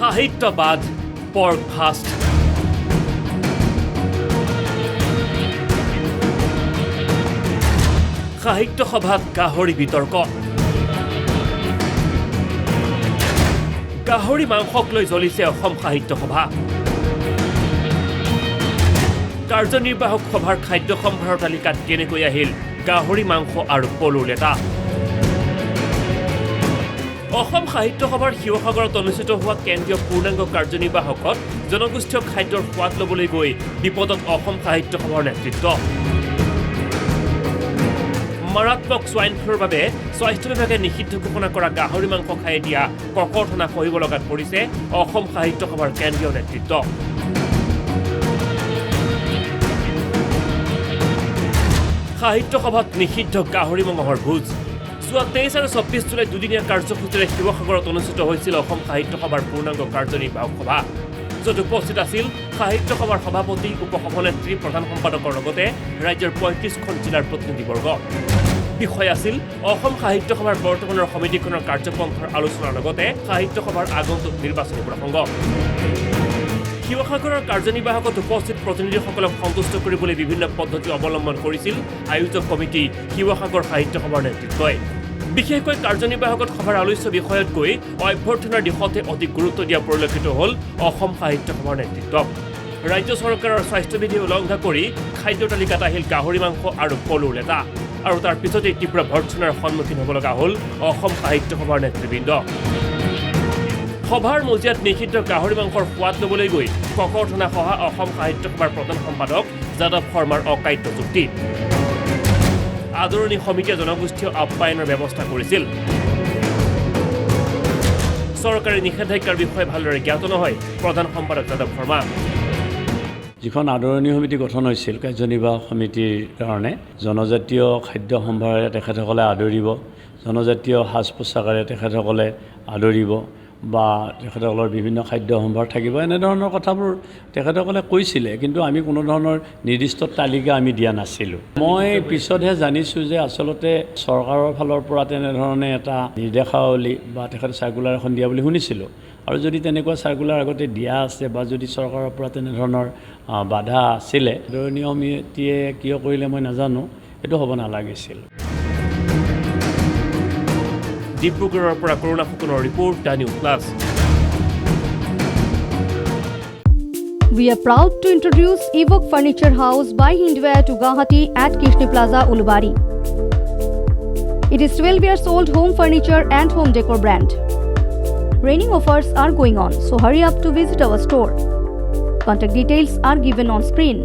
সাহিত্যবাদ pork fast. সাহিত্য সভাত গাহৰি বিতৰ্ক। গাহৰি মাংসক লৈ জ্বলিছে অসম সাহিত্য সভা। কাৰ্যনিৰ্বাহক সভাৰ খাদ্য সম্ভাৰৰ তালিকাত কেনেকৈ আহিল গাহৰি মাংস আৰু পলুৰ লেটা? অসম সাহিত্য সভাৰ শিৱসাগৰত অনুষ্ঠিত হোৱা কেন্দ্ৰীয় পূৰ্ণাংগ কাৰ্যনিৰ্বাহকত জনগোষ্ঠীয় খাদ্যৰ সোৱাদ ল'বলৈ গৈ বিপদত অসম সাহিত্য সভাৰ নেতৃত্ব। মাৰাত্মক ছোৱাইন ফ্লুৰ বাবে স্বাস্থ্য বিভাগে নিষিদ্ধ ঘোষণা কৰা গাহৰি মাংস খাই দিয়া ককৰ্থনা সহিব লগাত পৰিছে অসম সাহিত্য সভাৰ কেন্দ্ৰীয় নেতৃত্ব। সাহিত্য সভাত নিষিদ্ধ গাহৰি মঙহৰ ভোজ। যোৱা 23 আৰু 26 জুলাই দুদিনীয়া কাৰ্যসূচীৰে শিৱসাগৰত অনুষ্ঠিত হৈছিল অসম সাহিত্য সভাৰ পূৰ্ণাংগ কাৰ্যনিৰ্বাহক সভা, য'ত উপস্থিত আছিল সাহিত্য সভাৰ সভাপতি, উপসভানেত্ৰী, প্ৰধান সম্পাদকৰ লগতে ৰাজ্যৰ 35খন জিলাৰ প্ৰতিনিধিবৰ্গ। বিষয় আছিল অসম সাহিত্য সভাৰ বৰ্তমানৰ সমিতিখনৰ কাৰ্যপন্থাৰ আলোচনাৰ লগতে সাহিত্য সভাৰ আগন্তুক নিৰ্বাচনী প্ৰসংগ। শিৱসাগৰৰ কাৰ্যনিৰ্বাহকত উপস্থিত প্ৰতিনিধিসকলক সন্তুষ্ট কৰিবলৈ বিভিন্ন পদ্ধতি অৱলম্বন কৰিছিল আয়োজক কমিটি শিৱসাগৰ সাহিত্য সভাৰ নেতৃত্বই। বিশেষকৈ কাৰ্যনিৰ্বাহকত সভাৰ আলোচ্য বিষয়তকৈ অভ্যৰ্থনাৰ দিশতে অধিক গুৰুত্ব দিয়া পৰিলক্ষিত হ'ল অসম সাহিত্য সভাৰ নেতৃত্বক। ৰাজ্য চৰকাৰৰ স্বাস্থ্যবিধি উলংঘা কৰি খাদ্য তালিকাত আহিল গাহৰি মাংস আৰু পলুৰ লেটা, আৰু তাৰ পিছতেই তীব্ৰ ভৰ্ৎসনাৰ সন্মুখীন হ'ব লগা হ'ল অসম সাহিত্য সভাৰ নেতৃবৃন্দ। সভাৰ মজিয়াত নিষিদ্ধ গাহৰি মাংসৰ সোৱাদ ল'বলৈ গৈ ককৰ্থনা সহা অসম সাহিত্য সভাৰ প্ৰধান সম্পাদক যাদৱ শৰ্মাৰ অকাট্য যুক্তি। আদৰণি সমিতিয়ে জনগোষ্ঠীয় আপ্যায়নৰ ব্যৱস্থা কৰিছিল। চৰকাৰী নিষেধাজ্ঞাৰ বিষয়ে ভালদৰে জ্ঞাত নহয় প্ৰধান সম্পাদক যাদৱ শৰ্মা। যিখন আদৰণি সমিতি গঠন হৈছিল কাৰ্যনিৰ্বাহক সমিতিৰ কাৰণে, জনজাতীয় খাদ্য সম্ভাৰেৰে তেখেতসকলে আদৰিব, জনজাতীয় সাজ পোছাকেৰে তেখেতসকলে আদৰিব বা তেখেতসকলৰ বিভিন্ন খাদ্য সম্ভাৰ থাকিব, এনেধৰণৰ কথাবোৰ তেখেতসকলে কৈছিলে। কিন্তু আমি কোনো ধৰণৰ নিৰ্দিষ্ট তালিকা আমি দিয়া নাছিলোঁ। মই পিছতহে জানিছোঁ যে আচলতে চৰকাৰৰ ফালৰ পৰা তেনেধৰণে এটা নিৰ্দেশাৱলী বা তেখেতে চাৰ্কুলাৰ এখন দিয়া বুলি শুনিছিলোঁ। আৰু যদি তেনেকুৱা চাৰ্কুলাৰ আগতে দিয়া আছে বা যদি চৰকাৰৰ পৰা তেনেধৰণৰ বাধা আছিলে, আদৰণি সমিতিয়ে কিয় কৰিলে মই নাজানো, সেইটো হ'ব নালাগিছিল। ডিব্ৰুগড়ৰ পৰা কৰুণা ফুকনৰ report, the news plus. We are proud to introduce Evoke Furniture House by Hindware to Guwahati at Krishna Plaza, Ulubari. It is 12 years old home furniture and home decor brand. Raining offers are going on, so hurry up to visit our store. Contact details are given on screen.